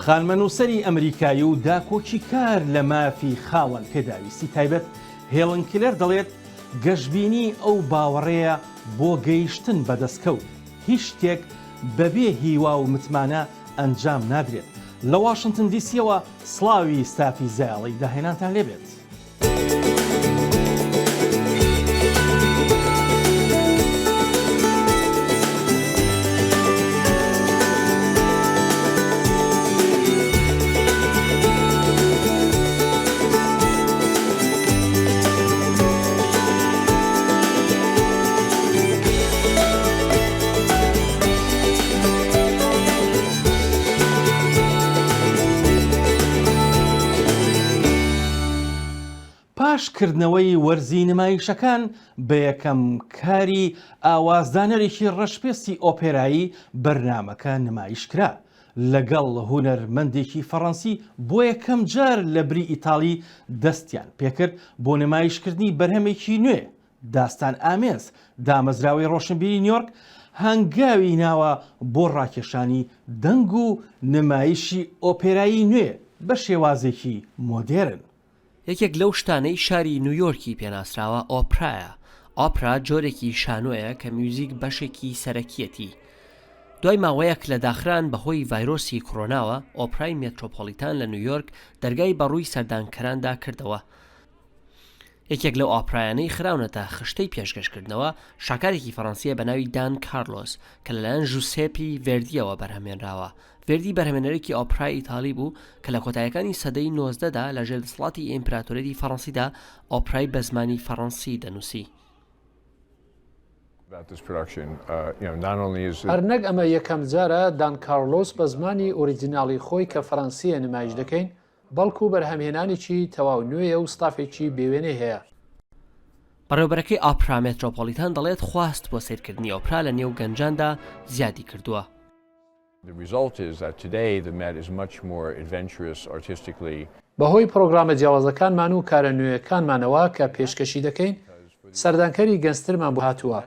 خانمە نووسەری ئەمریکایی و داکۆکیکار لە مافی خاوەن پێداویستی تایبەت هێڵن کیلەر دەڵێت، گەشبینی ئەو باوەڕەیە بۆ گەیشتن بە دەستکەوت، هیچ شتێک بەبێ هیوا و متمانە ئەنجام نادرێت. لە واشنتن دیسیەوە سڵاوی ستافی زایەڵەی داهێنانتان لێبێت. پاش کردنەوەی وەرزی نمایشەکان بە یەکەم کاری ئاوازدانەرێکی ڕەشپێستی ئۆپێرایی بەرنامەکە نمایش کرا لەگەڵ هونەرمەندێکی فەڕەنسی بۆ یەکەم جار لە بری ئیتاڵی دەستیان پێکرد بۆ نمایشکردنی بەرهەمێکی نوێ داستان ئامێز، دامەزراوەی ڕۆشنبیری نیۆرک هەنگاوی ناوە بۆ ڕاکێشانی دەنگ و نمایشی ئۆپێرایی نوێ بە شێوازێکی مۆدێرن. یەکێک لەو شتانەی شاری نیویۆرکی پێناسراوە ئۆپرایە. ئۆپرا جۆرێکی شانۆیە کە میوزیک بەشێکی سەرەکییەتی. دوای ماوەیەک لە داخران بەهۆی ڤایرۆسی کۆرۆناوە، ئۆپرای مێترۆپۆلیتان لە نیویۆرک دەرگای بەڕووی سەردانکەراندا کردەوە. یەکێک لەو ئاپرایانەی خراونەتە خشتەی پێشکەشکردنەوە، شاکارێکی فەڕەنسییە بە ناوی دان کارلۆس کە لەلایەن ژوسێپی ڤێردییەوە بەرهەمهێنراوە. ڤێردی بەرهەمێنەرێکی ئۆپرای ئیتاڵی بوو کە لە کۆتاییەکانی سەدەی نۆزدەدا لە ژێر دەسەڵاتی ئیمپراتۆریەتی فەڕەنسیدا ئۆپرای بە زمانی فەڕەنسی دەنووسی. هەر نەک ئەمە یەکەم جارە دان کارلۆس بە زمانی ئۆریجیناڵی خۆی کە فەڕەنسییە نمایش دەکەین، بەڵکو بەرهەمهێنانێکی تەواو نوێیە و ستافێکی بێوێنەی هەیە. بەڕێوەبەرەکەی ئاپرا مێترۆپۆلیتان دەڵێت خواست بۆ سەیرکردنی ئۆپرا لە نێو گەنجاندا زیادی کردووە. بەهۆی پڕۆگرامە جیاوازەکانمان و کارە نوێیەکانمانەوە کە پێشکەشی دەکەین، سەردانکەری گەنجترمان بۆ هاتووە.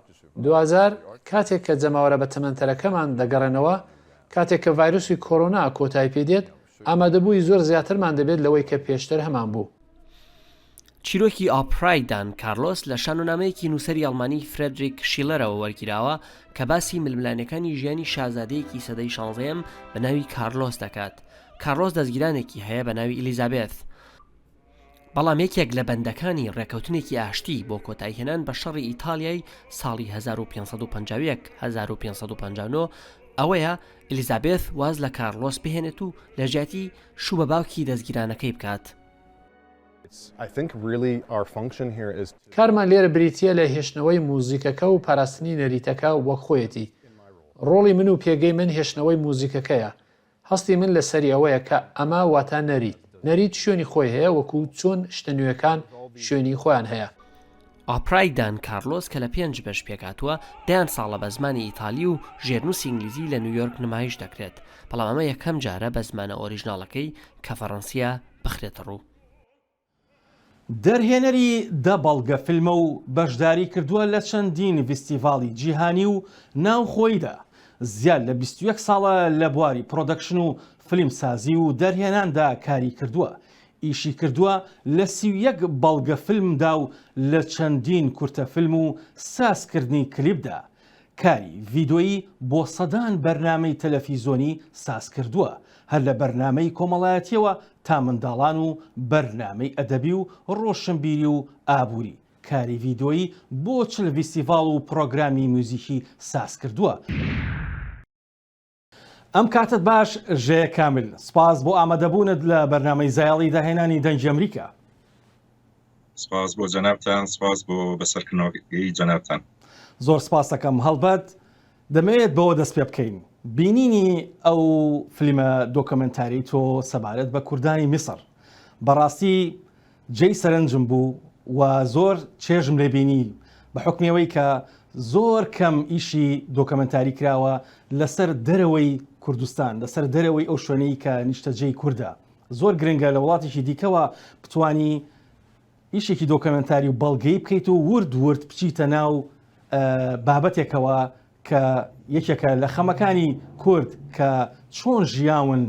دواجار، کاتێک کە جەماوەرە بەتەمەنترەکەمان دەگەڕێنەوە، کاتێک کە ڤایرۆسی کۆرۆنا کۆتایی پێدێت، ئامادەبووی زۆر زیاترمان دەبێت لەوەی کە پێشتر هەمانبوو. چیرۆکی ئۆپرای دان کارلۆس لە شانۆنامەیەکی نووسەری ئەڵمانی فرێدریک شیلەرەوە وەرگیراوە کە باسی ململانێکانی ژیانی شازادەیەکی سەدەی شانزەیەم بە ناوی کارلۆس دەکات. کارلۆس دەزگیرانێکی هەیە بە ناوی ئیلیزابێث. بەڵام یەکێک لە بەندەکانی ڕێکەوتنێکی ئاشتی بۆ کۆتاییهێنان بە شەڕی ئیتاڵیای ساڵی 1551 1559 ئەوەیە ئیلیزابێث واز لە کارلۆس بهێنێت و لە جیاتی شوو بە باوکی دەزگیرانەکەی بکات. کارمان لێرە بریتییە لە هێشتنەوەی موزیکەکە و پاراستنی نەریتەکە وەک خۆیەتی. ڕۆڵی من و پێگەی من هێشتنەوەی موزیکەکەیە. هەستی من لەسەری ئەوەیە کە ئەمە واتە نەریت. نەریت شوێنی خۆی هەیە وەکو چۆن شتە نوێکان شوێنی خۆیان هەیە. ئۆپرای دان کارلۆس کە لە پێنج بەش پێکهاتووە، دەیان ساڵە بە زمانی ئیتالی و ژێرنووسی ئینگلیزی لە نیویۆرک نمایش دەکرێت، بەڵام ئەمە یەکەم جارە بە زمانە ئۆریژناڵەکەی کە فەڕەنسییە بخرێتە ڕوو. دەرهێنەری دە بەڵگە فیلمە و بەشداری کردووە لە چەندین ڤیستیڤاڵی جیهانی و ناوخۆییدا، زیاد لە 21 ساڵە لە بواری production و فلیمسازی و دەرهێناندا کاری کردووە، ئیشی کردووە لە 31 بەڵگە فیلمدا و لە چەندین کورتە فیلم و سازکردنی کلیپدا، کاری ڤیدۆیی بۆ سەدان بەرنامەی تەلەفیزۆنی سازکردووە، هەر لە بەرنامەی کۆمەڵایەتیەوە تا منداڵان و بەرنامەی ئەدەبی و ڕۆشنبیری و ئابووری، کاری ڤیدۆیی بۆ 40 ڤیستیڤاڵ و پڕۆگرامی میوزیکی سازکردووە. ئەم کاتەت باش ژێ کامل، سپاس بۆ ئامادەبوونت لە بەرنامەی زایەڵی داهێنانی دەنگی ئەمریکا. سپاس بۆ جەنابتان، سپاس بۆ بەسەرکردنەوەی جەنابتان. زۆر سپاس دەکەم. هەڵبەت دەمەوێت بەوە دەست پێ بکەین. بینینی ئەو فلیمە دۆکۆمێنتاری تۆ سەبارەت بە کوردانی میسڕ بەڕاستی جێی سەرنجم بوو و زۆر چێژم لێ بینی بە حوکمی ئەوەی کە زۆر کەم ئیشی دۆکەمنتاری کراوە لەسەر دەرەوەی کوردستان لەسەر دەرەوەی ئەو شوێنەی کە نیشتەجێی کوردە زۆر گرنگە لە وڵاتێکی دیکەوە بتانی ئیشێکی دۆکەمنتاری و بەڵگەی بکەیت و ورد ورد بچیتە ناو بابەتێکەوە کە یەکێکە لە خەمەکانی کورد کە چۆن ژیاون.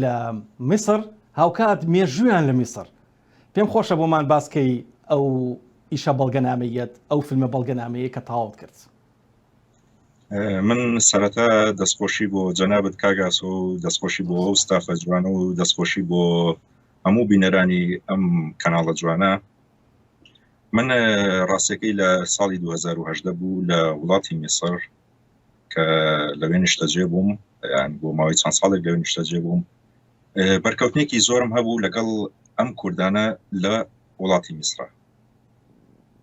لە میسر هاوکات مێژوویان لە میسر پێم خۆشە بۆمان باس کەی ئەو ئیشە بەڵگەنامەیەت ئەو فیلمە بەڵگەنامەیە کە تەواوت کرد. من سەرەتا دەستخۆشی بۆ جەنابت کاک ئاسۆ و دەستخۆشی بۆ ئەو ستافە جوانە و دەستخۆشی بۆ هەموو بینەرانی ئەم کەناڵە جوانە من ڕاستەکەی لە ساڵی 2010 بوو لە وڵاتی میسر کە لەوێ نیشتەجێ بووم یان بۆ ماوەی چەند ساڵێک لەوێ نیشتەجێ بووم بەرکەوتنێکی زۆرم هەبوو لەگەڵ ئەم کوردانە لە وڵاتی میسرا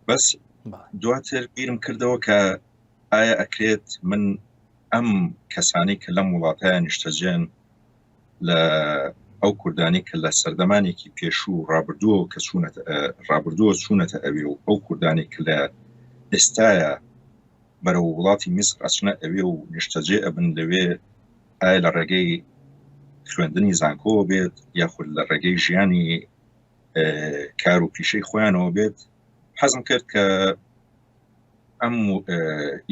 بەس دواتر بیرم کردەوە کە ئایا ئەکرێت من ئەم کەسانی کە لەم وڵاتەیان نیشتەجێن لە ئەو کوردانی کە لە سەردەمانێکی پێشوو ڕابردووە کە چوونەتە ڕابردووە چوونەتە ئەوێ و ئەو کوردانی کە لە ئێستاە بەرەو وڵاتی میسر ئەچنە ئەوێ و نیشتەجێ ئەبن لەوێ ئایا لە ڕێگەی خوێندنی زانکۆوە بێت یاخود لە ڕێگەی ژیانی کار و پیشەی خۆیانەوە بێت حەزم کرد کە ئەم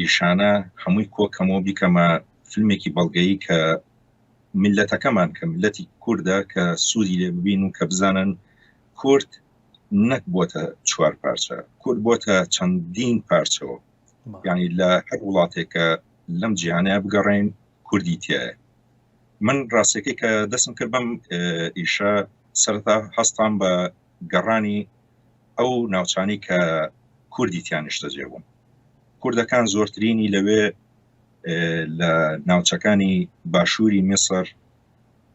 ئیشانە هەمووی کۆکەمەوە بیکەمە فیلمێکی بەڵگەیی کە میلەتەکەمان کە میلەتی کوردە کە سوودی لێ ببین و کە بزانن کورد نەک بۆتە چوار پارچە کورد بۆتە چەندین پارچەوە یعنی لە هەر وڵاتێکە لەم جیهانەیە بگەڕین کوردی تایە من ڕاستەکەی کە دەستم کرد بەم ئیشە سەرتا هەستان بە گەڕانی ئەو ناوچانی کە کوردی تیا نیشتەجێ بوون کوردەکان زۆرترینی لەوێ لە ناوچەکانی باشووری میسر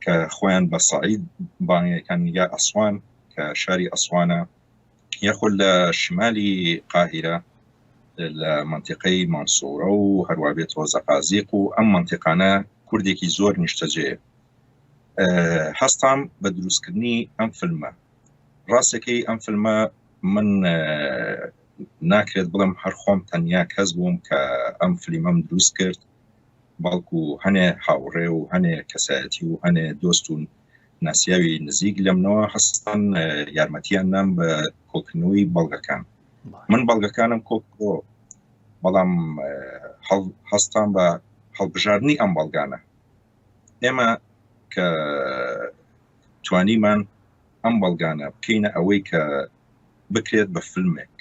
کە خۆیان بە سعید بانگەکان یا ئەسوان کە شاری ئەسوانە یاخود لە شمالی قاهیرە لە منتیقەی مانسۆرە و هەروە بێتەوە زەقازیق و ئەم منتیقانە کوردێکی زۆر نیشتەجێ هەستام بە دروستکردنی ئەم فیلمە ڕاستەکەی ئەم فیلمە من ناکرێت بڵێم هەر خۆم تەنیا کەس بووم کە ئەم فلیمەم دروست کرد بەڵکو هەنێ هاوڕێ و هەنێ کەسایەتی و هەنێ دۆست و ناسیاوی نزیک لەمنەوە هەستان یارمەتیان نام بە کۆکردنەوەی بەڵگەکان من بەڵگەکانم کۆکردەوە بەڵام هەستان بە هەڵبژاردنی ئەم بەڵگانە ئێمە کە توانیمان ئەم بەڵگانە بکەینە ئەوەی کە بکرێت بە فیلمێک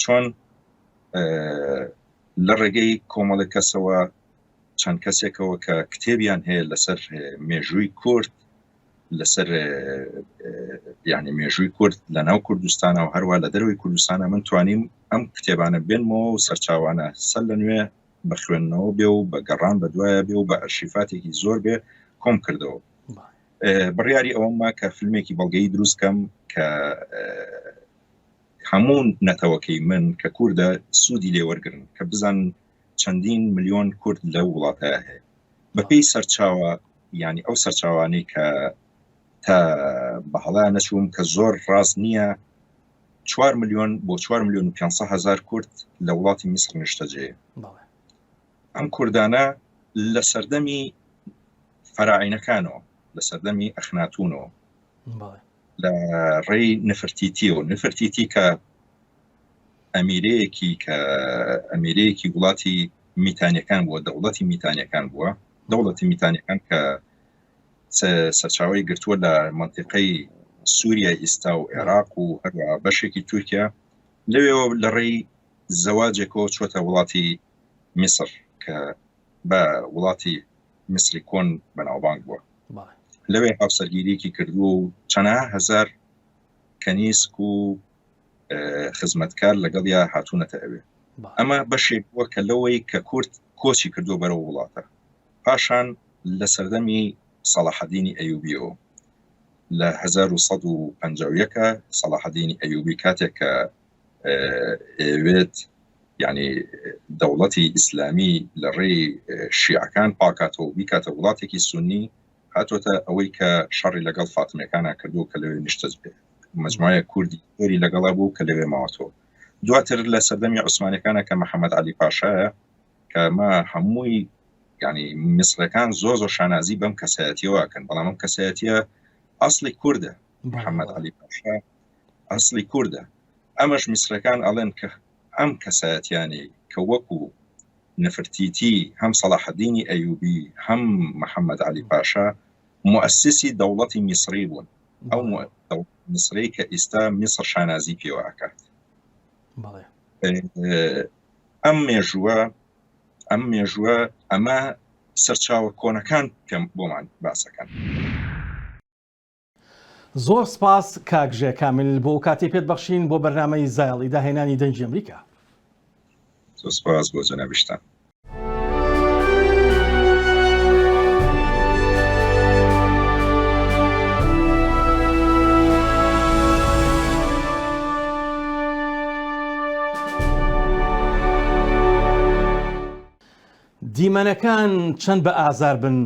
چۆن لە ڕێگەی کۆمەڵێک کەسەوە چەند کەسێکەوە کە کتێبیان هەیە لەسەر مێژووی کورد لەسەر یعنی مێژووی کورد لە ناو کوردستانە و هەروە لە دەروی کوردستانە من توانیم ئەم کتێبانە بێنمەوە و سەرچاوانە سەر لە نوێ بە خوێندنەوە بێ و بە گەڕان بە دوایە بێ و بە ئەرشیفاتێکی زۆر بێ کۆم کردەوە بڕیاری ئەوەم ما کە فیلمێکی بەڵگەی دروست کەم کە هەموو نەتەوەکەی من کە کوردە سوودی لێوەرگن کە بزان چەندین ملیۆن کورد لە وڵاتە هەیە بەپێی سەرچاوە ینی ئەو سەرچاوانەی کە تا بە هەڵا نەچووم کە زۆر ڕاست نییە 4 میلیۆن بۆ 4 میلیۆن و 500 هزار کورد لە وڵاتی میسر نیشتەجێ ئەم کوردانە لە سەردەمی فەراعینەکانەوە لە سەردەمی ئەخناتونەوە لە ڕێی نفرتیتیەوە نفرتیتی کە ئەمیرەیەکی کە ئەمیرەیەکی وڵاتی میتانەکان بووە دەوڵەتی میتانەکان بووە دەوڵەتی میتانەکان کە سەرچاوی گرتووە لە منتیقەی سووریا ئیستا و عێراق و هەروە بەشێکی تورکیا لەوێەوە لە ڕێی زەواجێکەوە چۆتە وڵاتی میسر کە بە وڵاتی میسری کۆن بەناوبانگ بووە لەوێ هاوسەرگیریکی کردووە و چەنەها هەزار کەنیسک و خزمەتکار لەگەڵیا هاتوونەتە ئەوێ ئەمە بەشێک بووە کە لەوەی کە کورد کۆچی کردووە بەرەو وڵاتە پاشان لە سەردەمی سەڵاحەدینی ئەیوبیەوە لە 1950 سەڵاحەدینی ئەیوبی کاتێک کە ئەیەوێت یعنی دەوڵەتی ئیسلامی لە ڕێی شیعەکان پاکاتەوە بیکاتە وڵاتێکی سنی هاتۆتە ئەوەی کە شەڕی لەگەڵ فاتمەکانە کردو کە لەوێ نیشتەج بێ مجموعە کوردی زۆری لەگەڵا بوو کە لەوێ ماوەتەوە دواتر لە سەردەمی عوسمانەکانە کە محەممەد علی پاشایە کە ما هەمووی ینی میسرەکان زۆر زۆر شانازی بەم کەسایەتیەوە کەن بەڵام ئەم کەسایەتیە ئەاصلی کوردە محەممەد علی پاشا ئەسڵی کوردە ئەمەش میسرەکان ئەڵێن کە ئەم کەسایەتیانەی کە وەکو نفرتیتی هەم سەڵاحەدینی ئەیوبی هەم محەممەد علی پاشا. موئەسیسی دەوڵەتی میسری بوون ئەو میسری کە ئیستا میسر شانازی پێوە ئەکات ئەم مێژووە ئەم مێژووە ئەمە سەرچاوە کۆنەکان پێم بۆمان باسەکەن. زۆر سپاس کاک ژێ کامیل بۆ ئەو کاتەی پێت بەخشین بۆ بەرنامەی زایەڵی داهێنانی دەنگی ئەمریکا. زۆر سپاس بۆ جەنابیشتان. دیمەنەکان چەند بە ئازار بن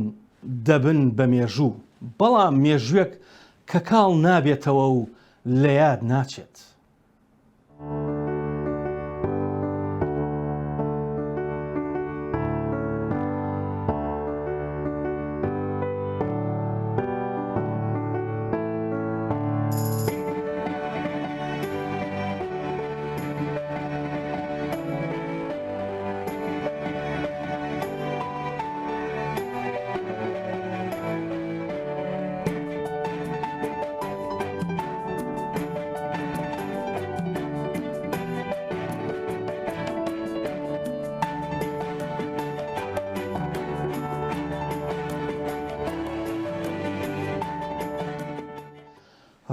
دەبن بە مێژوو، بەڵام مێژووێک کە کاڵ نابێتەوە و لە یاد ناچێت.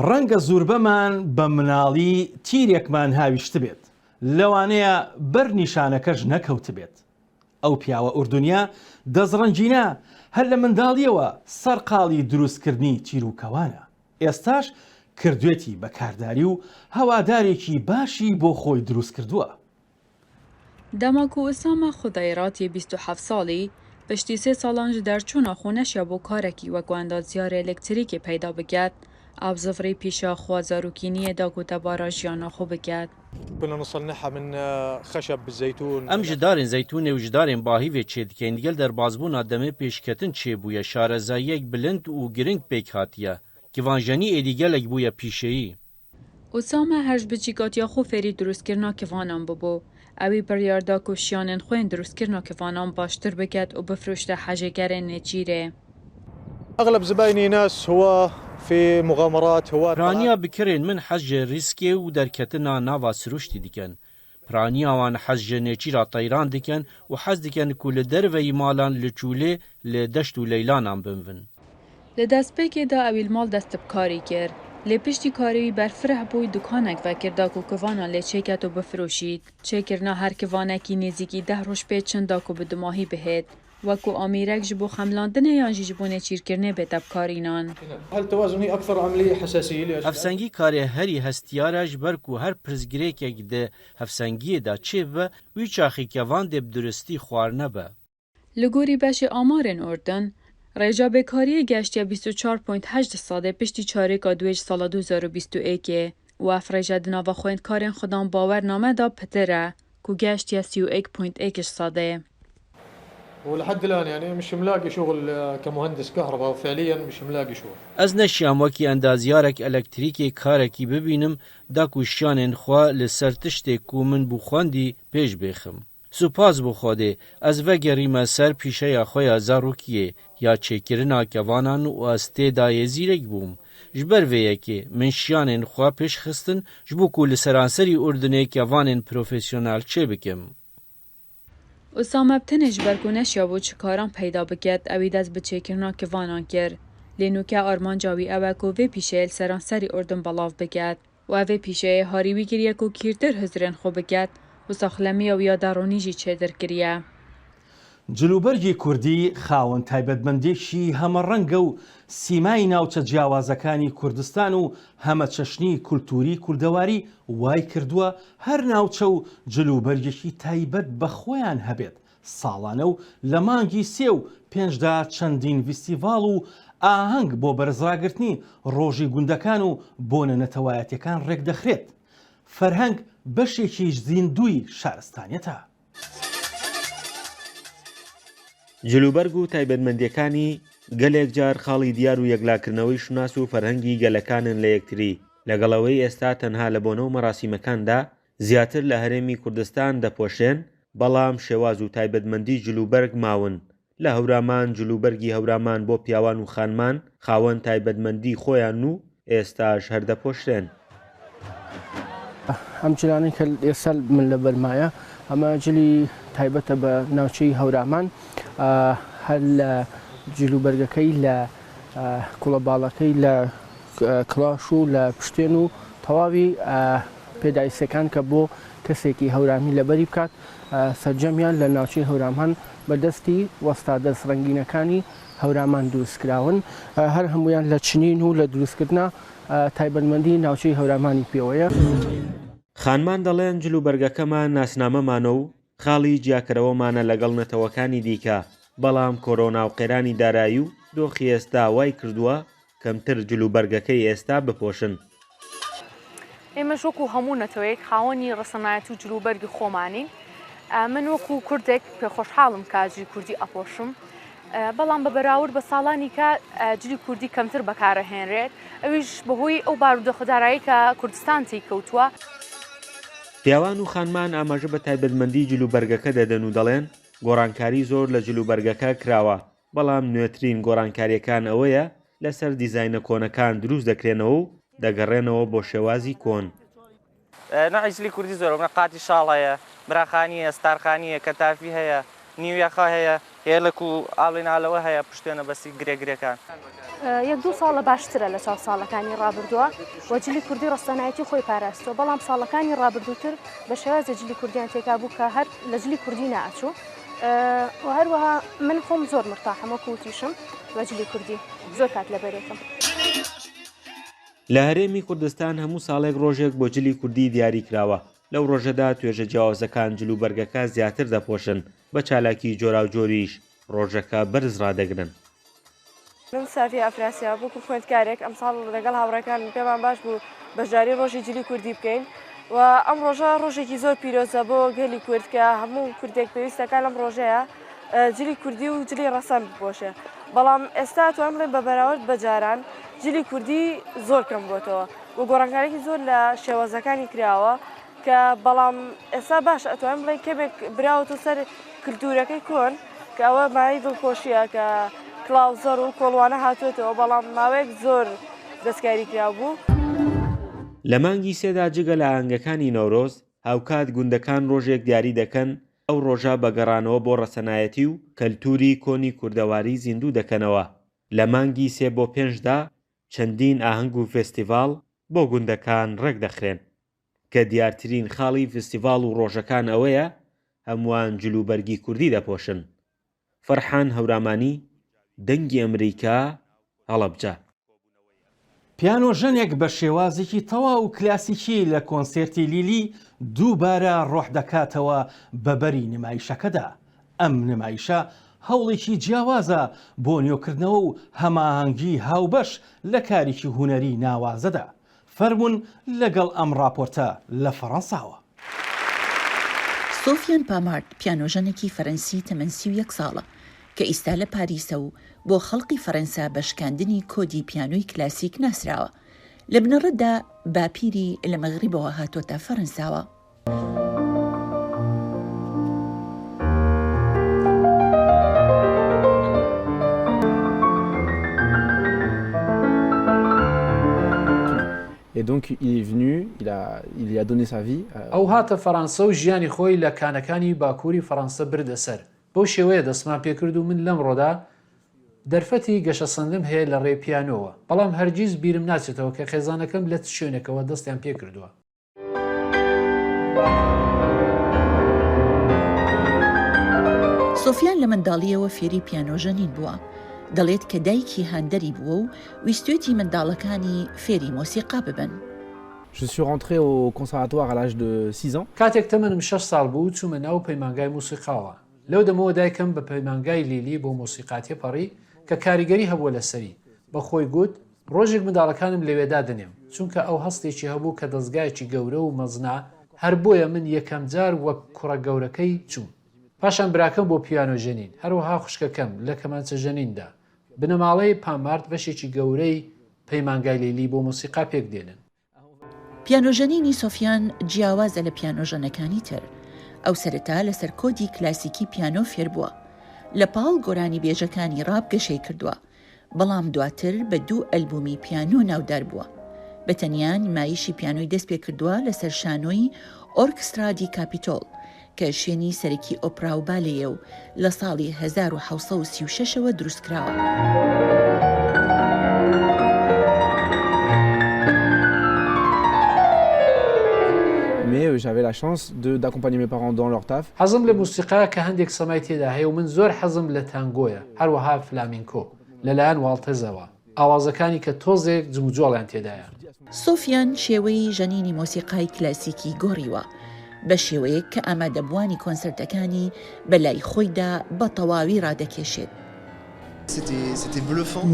ڕەنگە زوربەمان بە مناڵی تیرێکمان هاویشتبێت، لەوانەیە بەر نیشانەکەش نەکەوتبێت. ئەو پیاوە ئوردونیە دەستڕەنگینە هەر لە منداڵیەوە سەرقاڵی دروستکردنی تیروکەوانە، ئێستاش کردوێتی بە کارداری و هەوادارێکی باشی بۆ خۆی دروستکردووە. Dema ku Usame Xudeyrat yê 27 salî, piştî sê salan ji derçûna xwe neşiya bo karekî wek endazyarê elektrîkê peyda biket, ew zivirî pîşa xwe zarokîniyê da ku debara jiyana xwe biket. Em ji darên zeytûnê û ji darên bahîvê çêdikeyn. Digel derbasbûna demê pêşketin çêbûye, şarezayiyek bilind û giring pêk hatiye. Kivanjenî êdî gelek bûye pîşeyî. Usame her ji biçîkatiya xwe fêrî dirûstkirina kivanan bûbû. Ewî biryar da ku şiyanên xwe yên dirûstkirina kivanan baştir biket û bifiroşte hejêkerên nêçîrê. Piraniya bikirên min hez ji rîskê û derketina nava sirûştî dikin. Piraniya wan hez ji nêçîra teyran dikin û hez dikin ku li derveyî malan li çûlê, li deşt û leylanan binvin. Li destpêkê de ewî li mal dest bi karî kir. Lê piştî karê wî berfireh bûy dukanek vekir da ku kivanan lê çêket û bifiroşît. Çêkirina her kivanekî nêzîkî deh roj pê çin da ku bi dumahî bihêt. Wek ku amîrek ji bo xemlandinê yan jî ji bo nêçîrkirinê bête bikarînan. Hevsengî karê herî hestiyar e ji ber ku her pirsgirêkek di hevsengiyê de çêbibe wî çaxî kevan dê bi duristî xwar nebe. Li gorî beşê amarên Urdun, rêja bêkariyê geştiye 24.8 di sadê piştî çarêka duê ji sala 2021 ê û ev rêje di nava xwendkarên xwedan bawername de pitir e ku geştiye 31.1 ji sadê. Ez neşiyam wekî endazyarek elektrîkê karekî bibînim da ku şiyanên xwe li ser tiştê ku min bû xwendî pêş bêxim. Supas bo Xwedê ez vegerîme ser pîşeya xwe ya zarokiyê ya çêkirina kevanan û ez tê de yê zîrek bûm. Ji ber vê yekê min şiyanên xwe pêş xistin ji bo ku li seranserî Urdunê kevanên profesyonel çêbikim. Usame bi tenê ji ber ku neşiyabû çi karan peyda biket ewî dest bi çêkirina kivanan kir. Lê nûke armanca wî ew e ku vê pîşeyê li seranserî Urdun belav biket. Û evê pîşeyê harî wî kiriye ku kîrtir hizirên xwe biket û saxlemiya wî ya deronî jî çêtir kiriye. جلوبەرگی کوردی خاوەن تایبەتمەندییەکی هەمەڕەنگە و سیمای ناوچە جیاوازەکانی کوردستان و هەمەچەشنی کولتووری کوردەواری وای کردووە هەر ناوچە و جلوبەرگێکی تایبەت بە خۆیان هەبێت، ساڵانە و لە مانگی سێ و پێنجدا چەندین ڤیستیڤاڵ و ئاهەنگ بۆ بەرزڕاگرتنی ڕۆژی گوندەکان و بۆنە نەتەوایەتیەکان ڕێکدەخرێت. فەرهەنگ بەشێکی زیندووی شارستانیەتە. جلوبەرگ و تایبەتمەندییەکانی گەلێک جار خاڵی دیار و یەکلاکردنەوەی شوناس و فەرهەنگی گەلەکانن لە یەکتری، لەگەڵ ئەوەی ئێستا تەنها لە بۆنە و مەراسیمەکاندا زیاتر لە هەرێمی کوردستان دەپۆشرێن، بەڵام شێواز و تایبەتمەندی جلوبەرگ ماون. لە هەورامان جلوبەرگی هەورامان بۆ پیاوان و خانمان خاوەن تایبەتمەندی خۆیانن و ئێستاش هەر دەپۆشرێن. ئەم جلانەی کە ئێستا من لەبەرمایە ئەمە جلی تایبەتە بە ناوچەی هەورامان هەر لە جلوبەرگەکەی لە کوڵەباڵەکەی لە کڵاش و لە پشتێن و تەواوی پێداویستیەکان کە بۆ کەسێکی هەورامی لەبەری بکات سەرجەمیان لە ناوچەی هەورامان بە دەستی وەستا دەست ڕەنگینەکانی هەورامان دروستکراون هەر هەموویان لە چنین و لە دروستکردنا تایبەتمەندی ناوچەی هەورامانی پێوەیە. خانمان دەڵێن جلوبەرگەکەمان ناسنامەمانە و خاڵی جیاکەرەوەمانە لەگەڵ نەتەوەکانی دیکە، بەڵام کۆرۆنا و قەیرانی دارایی و دۆخی ئێستا وای کردووە کەمتر جلوبەرگەکەی ئێستا بپۆشن. ئێمەش وەکو هەموو نەتەوەیەک خاوەنی ڕەسەنایەتی و جلوبەرگی خۆمانین. من وەکو کوردێک پێخۆشحاڵم کە جلی کوردی ئەپۆشم. بەڵام بە بەراورد بە ساڵانی کە جلی کوردی کەمتر بەکارەهێنرێت ئەویش بەهۆی ئەو بارودۆخە دارایی کە کوردستان تێی کەوتووە. پیاوان و خانمان ئاماژە بە تایبەتمەندی جلوبەرگەکە دەدەن و دەڵێن، گۆڕانکاری زۆر لە جلوبەرگەکە کراوە، بەڵام نوێترین گۆڕانکارییەکان ئەوەیە لەسەر دیزاینە کۆنەکان دروست دەکرێنەوە و دەگەڕێنەوە بۆ شێوازی کۆن. نەوعی جلی کوردی زۆرە وەک قاتی شاڵ هەیە، براخانی هەیە، ستارخانی هەیە، کەتافی هەیە، نیو یەخە هەیە، هێلەک و ئاڵین ئالەوە هەیە، پشتێنە بەسی گرێ گرێکان. یەک دوو ساڵە باشترە لە چاو ساڵەکانی ڕابردووە و جلی کوردی ڕەسەنایەتی خۆی پاراستووە، بەڵام ساڵەکانی ڕابردووتر بە شێوازێ جلی کوردیان تێکا بوو کە هەر لە جلی کوردی نائەچوو و هەروەها من خۆم زۆر مرتاحم وەکو وتیشم بە جلی کوردی زۆر کات لەبەرێکم. لە هەرێمی کوردستان هەموو ساڵێک ڕۆژێک بۆ جلی کوردی دیاری کراوە، لەو ڕۆژەدا توێژە جیاوازەکان جلوبەرگەکە زیاتر دەپۆشن، بە چالاکی جۆراوجۆریش ڕۆژەکە بەرز ڕادەگرن. من سافیە ئەفراسیاب وەکو خوێندکارێک ئەمساڵ لەگەڵ هاوڕێکانم پێمان باش بوو بەشداری ڕۆژی جلی کوردی بکەین و ئەم ڕۆژە ڕۆژێکی زۆر پیرۆزە بۆ گەلی کورد کە هەموو کوردێک پێویستەکە لەم ڕۆژەیە جلی کوردی و جلی ڕەسەن بپۆشێ بەڵام ئێستا توانم بڵێم بە بەراورد بە جاران جلی کوردی زۆر کەم بۆتەوە و گۆڕانکاریی زۆر لە شێوازەکانی کراوە کە بەڵام ئێستا باش ئەتوانم بڵێن کەمێک براوەتەوە سەر کللتورەکەی کۆن کە ئەوە مایەی دڵخۆشیە کە کڵاو زەڕ و کۆڵوانە هاتوێتەوە بەڵام ماوەیەک زۆر دەستکاری کرا بوو. لە مانگی سێدا جگە لە ئاهەنگەکانی نەورۆز، هاوکات گوندەکان ڕۆژێک دیاری دەکەن ئەو ڕۆژە بە گەڕانەوە بۆ ڕەسەنایەتی و کەلتووری کۆنی کوردەواری زیندوو دەکەنەوە، لە مانگی سێ بۆ پێنجدا چەندین ئاهەنگ و فێستیڤاڵ بۆ گوندەکان ڕێکدەخرێن، کە دیارترین خاڵی فستیڤاڵ و ڕۆژەکان ئەوەیە هەمووان جلوبەرگی کوردی دەپۆشن. فەرحان هەورامانی، دەنگی ئەمریکا، هەڵەبجە. پیانۆژەنێک بە شێوازێکی تەواو کلاسیکی لە کۆنسێرتی لیلی دووبارە ڕۆح دەکاتەوە بە بەری نمایشەکەدا. ئەم نمایشە هەوڵێکی جیاوازە بۆ نوێکردنەوە و هەماهەنگی هاوبەش لە کارێکی هونەری ناوازەدا. فەرموون لەگەڵ ئەم ڕاپۆرتە لە فەڕەنساوە. سۆفیان پامارد پیانۆژەنێکی فەرەنسی تەمەن 31 ساڵە کە ئیستا لە پاریسە و بۆ خەڵقی فەرەنسا بە شکاندنی کۆدی پیانۆی کلاسیک ناسراوە. لە بنەڕەتدا باپیری لە مەغریبەوە هاتۆتە فەرەنساوە. ئەو هاتە فەرەنسە و ژیانی خۆی لە کانەکانی باکووری فەرەنسە بردە سەر. بەو شێوەیە دەستمان پێکرد و من لەمڕۆدا دەرفەتی گەشەسەندنم هەیە لە ڕێی پیانۆوە، بەڵام هەرگیز بیرم ناچێتەوە کە خێزانەکەم لە چ شوێنێکەوە دەستیان پێکردووە. سۆفیان لە منداڵییەوە فێری پیانۆژەنین بووە، دەڵێت کە دایکی هاندەری بووە و ویستوێتی منداڵەکانی فێری مۆسیقا ببن. Je suis rentré au conservatoire à l'âge de six ans. کاتێک تەمەنم شەش ساڵ بوو چوومە ناو پەیمانگای مۆسیقاوە. لەو دەمەوە دایکم بە پەیمانگای لیلی بۆ مۆسیقا تێپەڕی کە کاریگەری هەبووە لەسەری، بە خۆی گوت، ڕۆژێک منداڵەکانم لەوێ دادەنێم، چونکە ئەو هەستێکی هەبوو کە دەزگایەکی گەورە و مەزنە، هەر بۆیە من یەکەم جار وەک کوڕە گەورەکەی چووم. پاشان براکەم بۆ پیانۆ ژەنین، هەروەها خوشکەکەم لە کەمانچە ژەنیندا. بنەماڵەی پامارد بەشێکی گەورەی پەیمانگای لیلی بۆ مۆسیقا پێکدێنن. پیانۆژەنینی سۆفیان جیاوازە لە پیانۆژەنەکانی تر. ئەو سەرەتا لەسەر کۆدی کلاسیکی پیانۆ فێربووە. لە پاڵ گۆرانیبێژەکانی ڕاپ گەشەی کردووە، بەڵام دواتر بە دوو ئەلبومی پیانۆ ناودار بووە. بە تەنیا نمایشی پیانۆی دەستپێکردووە لەسەر شانۆی ئۆرکسترا دی کاپیتۆل کە شوێنی سەرەکی ئۆپرا و بالێیە و لە ساڵی 1736 ەوە دروستکراوە. Mais j'avais la chance de d'accompagner mes parents dans leur taf. حەزم لە موسیقایە کە هەندێک سەمای تێدا هەیە و من زۆر حەزم لە تانگۆیە، هەروەها فلامینکۆ لەلایەن واڵتزەوە، ئاوازەکانی کە تۆزێک جموجۆڵیان تێدایە. سۆفیان شێوەی ژەنینی مۆسیقای کلاسیکی گۆڕیوە، بە شێوەیەک کە ئامادەبووانی کۆنسێرتەکانی بە لای خۆیدا بە تەواوی ڕادەکێشێت.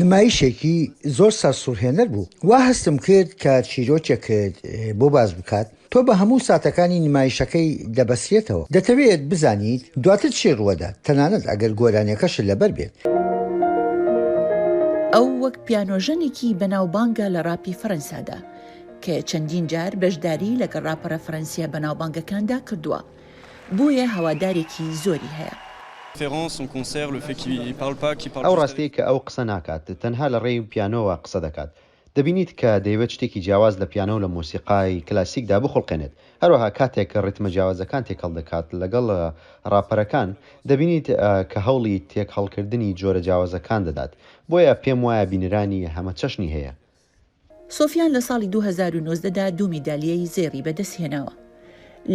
نمایشێکی زۆر سەرسوڕهێنەر بوو. وا هەستم کرد کە چیرۆکێکت بۆ باس بکات، تۆ بە هەموو ساتەکانی نمایشەکەی دەبەسترێتەوە. دەتەوێت بزانیت دواتر چی ڕووەدات، تەنانەت ئەگەر گۆرانیەکەشت لەبەر بێت. ئەو وەک پیانۆژەنێکی بەناوبانگە لە ڕاپی فەرەنسادا، کە چەندین جار بەشداری لەگەڵ ڕاپەرە فەرەنسییە بەناوبانگەکاندا کردووە، بۆیە هەوادارێکی زۆری هەیە. ئەو ڕاستیەی کە ئەو قسە ناکات، تەنها لە ڕێی پیانۆوە قسە دەکات، دەبینیت کە دەیەوێت شتێکی جیاواز لە پیانۆ و لە مۆسیقای کلاسیکدا بخوڵقێنێت، هەروەها کاتێک ڕیتمە جیاوازەکان تێکەڵ دەکات لەگەڵ ڕاپەرەکان، دەبینیت کە هەوڵی تێکهەڵکردنی جۆرە جیاوازەکان دەدات، بۆیە پێم وایە بینەرانی هەمەچەشنی هەیە. سۆفیان لە ساڵی 2019 دا دوو میدالیەی زێڕی بەدەستهێناوە.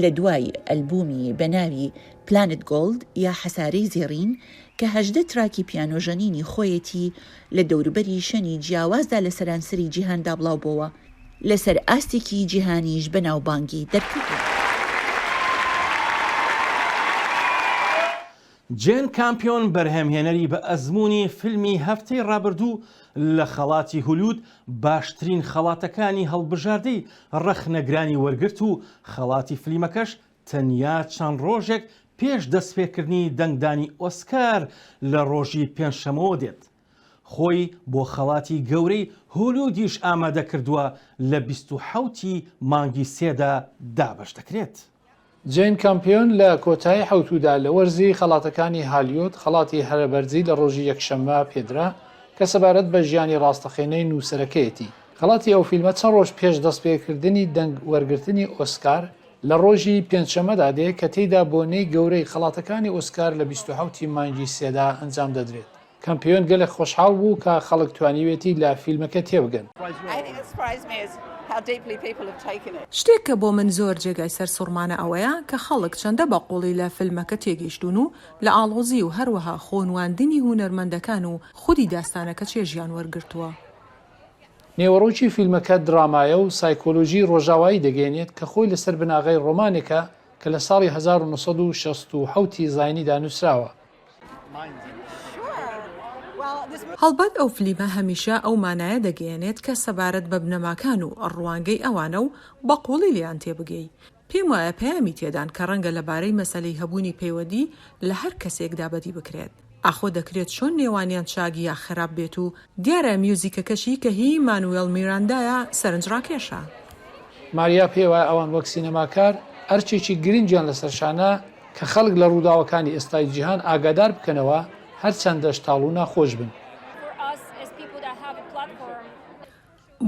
لە دوای ئەلبوومی بە ناوی Planet Gold یا حەسارەی زێڕین کە 18 تراکی پیانۆژەنینی خۆیەتی لە دەوروبەری شوێنی جیاوازدا لە سەرانسەری جیهاندا بڵاوبۆوە، لەسەر ئاستێکی جیهانیش بەناوبانگی دەرکردووە. جێن کامپیۆن بەرهەمهێنەری بە ئەزموونی فیلمی هەفتەی ڕابردوو لە خەڵاتی هولیود باشترین خەڵاتەکانی هەڵبژاردەی ڕەخنەگرانی وەرگرت و خەڵاتی فلیمەکەش تەنیا چەند ڕۆژێک پێش دەستپێکردنی دەنگدانی ئۆسکار لە ڕۆژی پێنجشەمەوە دێت خۆی بۆ خەڵاتی گەورەی هولیودیش ئامادە کردووە لە 27 ی مانگی سێدا دابەش دەکرێت. جەین کامپیۆن لە کۆتایی حەوتوودا لە وەرزی خەڵاتەکانی هالیۆد خەڵاتی هەرە بەرزی لە ڕۆژی یەکشەممە پێدرا کە سەبارەت بە ژیانی ڕاستەقینەی نووسەرەکەیەتی. خەڵاتی ئەو فیلمە چەند ڕۆژ پێش دەستپێکردنی دەنگ وەرگرتنی ئۆسکار لە ڕۆژی پێنجشەممەدا دێ کە تێیدا بۆنەی گەورەی خەڵاتەکانی ئۆسکار لە 27 ی مانگی سێدا ئەنجام دەدرێت. کەمپیۆن گەلێک خۆشحاڵ بوو کە خەڵک توانیوێتی لە فیلمەکە تێبگەن. شتێک کە بۆ من زۆر جێگای سەرسوڕمانە ئەوەیە کە خەڵک چەندە بە قووڵی لە فیلمەکە تێگەیشتوون و لە ئاڵۆزی و هەروەها خۆنواندنی هونەرمەندەکان و خودی داستانەکە چێژیان وەرگرتووە. نێوەڕۆکی فیلمەکە درامایە و سایکۆلۆژیی ڕۆژاوایی دەگەیەنێت کە خۆی لەسەر بناغەی ڕۆمانێکە کە لە ساڵی 1967 ی زاینیدا نووسراوە. هەڵبەت ئەو فلیمە هەمیشە ئەو مانایە دەگەیەنێت کە سەبارەت بە بنەماکان و ڕوانگەی ئەوانە و بە قووڵی لێیان تێبگەی. پێم وایە پەیامی تێدان کە ڕەنگە لەبارەی مەسەلەی هەبوونی پەیوەندی لە هەر کەسێکدا بەدی بکرێت. ئاخۆ دەکرێت چۆن نێوانیان چاک یا خراپ بێت و دیارە میوزیکەکەشی کە هی مانوێڵ میراندایە سەرنجڕاکێشە. ماریا پێی وایە ئەوان وەک سینەماکار ئەرکێکی گرنگیان لەسەر شانە کە خەڵک لە ڕووداوەکانی ئێستای جیهان ئاگادار بکەنەوە هەرچەندەش تاڵ و ناخۆش بن.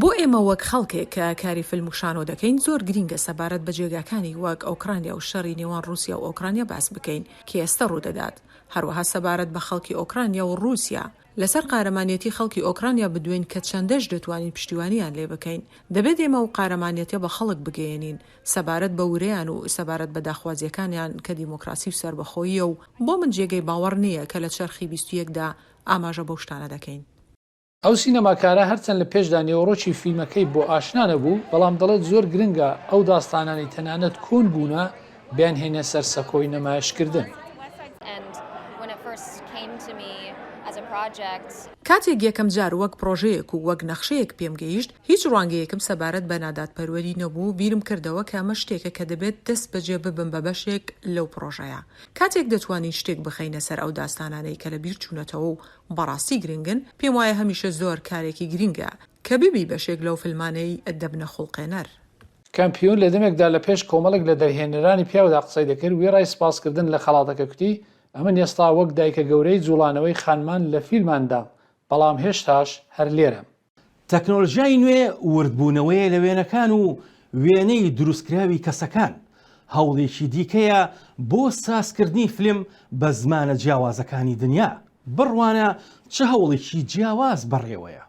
بۆ ئێمە وەک خەڵکێک کە کاری فیلم و شانۆ دەکەین زۆر گرینگە سەبارەت بە جێگاکانی وەک ئۆکرانیا و شەڕی نێوان ڕووسیا و ئۆکرانیا باس بکەین کە ئێستە ڕوودەدات هەروەها سەبارەت بە خەڵکی ئۆکرانیا و ڕووسیا لەسەر قارەمانیەتی خەڵکی ئۆکرانیا بدوێین کە چەندەش دەتوانین پشتیوانیان لێ بکەین. دەبێت ئێمە ئەو قارەمانیەتە بە خەڵک بگەیەنین سەبارەت بە ورەیان و سەبارەت بە داخوازیەکانیان کە دیموکراسی و سەربەخۆییە و بۆ من جێگەی باوەڕ نییە کە لە چەرخی 21 دا ئاماژە بەو شتانە دەکەین. ئەو سینەماکارە هەرچەند لە پێشدا نێوەڕۆکی فیلمەکەی بۆ ئاشنا نەبوو، بەڵام دەڵێت زۆر گرنگە ئەو داستانانەی تەنانەت کۆن بوونە بیانهێنێ سەر سەکۆی نەمایشکردن. کاتێک یەکەم جار وەک پڕۆژەیەک و وەک نەخشەیەک پێم گەیشت، هیچ ڕوانگەیەکم سەبارەت بە نادادپەروەری نەبوو، بیرم کردەوە کە ئەمە شتێکە کە دەبێت دەستبەجێ ببم بە بەشێک لەو پڕۆژەیە. کاتێک دەتوانین شتێک بخەینە سەر ئەو داستانانەی کە لە بیر چوونەتەوە و بەڕاستی گرنگن، پێم وایە هەمیشە زۆر کارێکی گرنگە کە ببی بەشێک لەو فیلمانەی دەبنە خوڵقێنەر. کەمپیون لە دەمێکدا لە پێش کۆمەڵێک لە دەرهێنەرانی پیاودا قسەی دەکرد، وێڕای سپاسکردن لە خەڵاتەکە کوتی، ئەمن ئێستا وەک دایکە گەورەی جوڵانەوەی خانمان لە فیلماندام، بەڵام هێشتاش هەر لێرەم. تەکنۆلژیای نوێ وردبوونەوەیە لە وێنەکان و وێنەی دروستکراوی کەسەکان، هەوڵێکی دیکەیە بۆ سازکردنی فلم بە زمانە جیاوازەکانی دنیا. بڕوانە چ هەوڵێکی جیاواز بەڕێوەیە.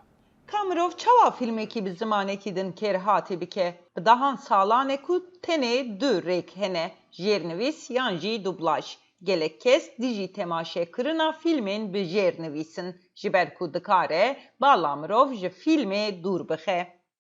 کا مرۆڤ چاوا فیلمێکی bi zimanekî din kêrhatî bike? Bi dehan salan e ku tenê du rêk hene, jêrnivîs yan jî dublaj. Gelek kes dijî temaşekirina fîlmên bi jêrnivîs in, ji ber ku dikare bala mirov ji fîlmê dûr bixe.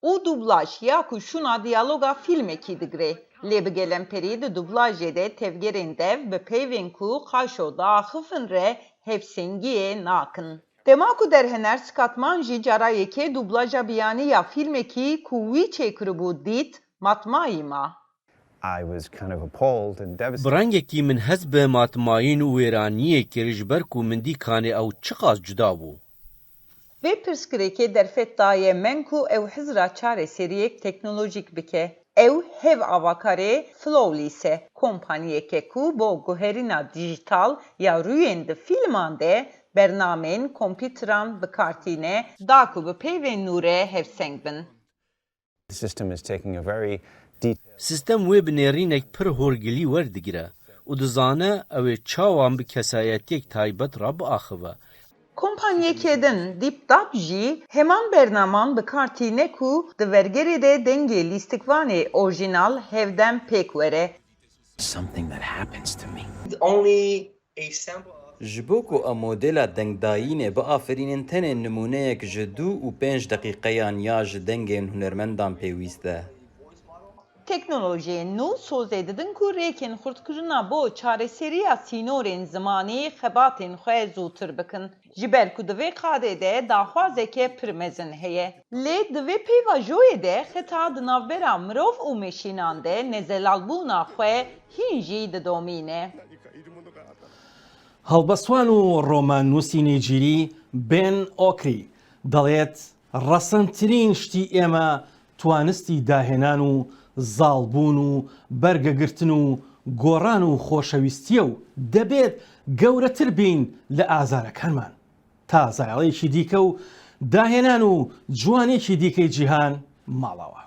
Û dublaj ya ku şûna diyaloga fîlmekî digire. Lê bi gelemperî di dublajê de tevgerên dev bi peyvên ku qaşo diaxifin re hevsengiyê nakin. Dema ku derhener Scott Mann jî cara yekê dublaja biyanî ya fîlmekî ku wî çêkiribû dît, matmayî ma. Bi rengekî min hest bi matmayîn û wêraniyê kir ji ber ku min dî kanê ew çiqas cuda bû. Vê pirsgirêkê derfet daye men ku ew hizra çareseriyek teknolojîk bike. Ew hev avakarê Flowlys e, kompaniyeke ku bo guherîna dîjîtal ya rûyên di fîlman de bernameyên kompîteran bi kar tîne da ku bi peyvên nû re hevseng bin. Sîstem wê bi nêrînek pir hûrgilî werdigire û dizane ew ê çawa bi kesayetiyek taybet re biaxive. Kompaniyeke din, DeepDub jî heman bernaman bi kar tîne ku di wergerê de dengê lîstikvanê orjînal hevdem pêk were. Ji bo ku em modela dengdayînê biafirînin tenê nimûneyek ji du û pênc deqîqeyan ya ji dengên hunermendan pêwîst e. Teknolojiyên nû sozê didin ku rêkên xurtkirina bo çareseriya sînorên zimanî xebatên xwe zûtir bikin. Ji ber ku di vê qadê de daxwazeke pir mezin heye. Lê di vê pêvajoyê de xeta di navbera mirov û meşînan de nezelalbûna xwe hîn jî didomîne. هەڵبەستوان و ڕۆماننووسی نەیجیری بێن ئۆکری دەڵێت، ڕەسەنترین شتی ئێمە توانستی داهێنان و زاڵبوون و بەرگەگرتن و گۆڕان و خۆشەویستییە و دەبێت گەورەتر بین لە ئازارەکانمان تا زایەڵێکی دیکە و داهێنان و جوانیەکی دیکەی جیهان ماڵاوا.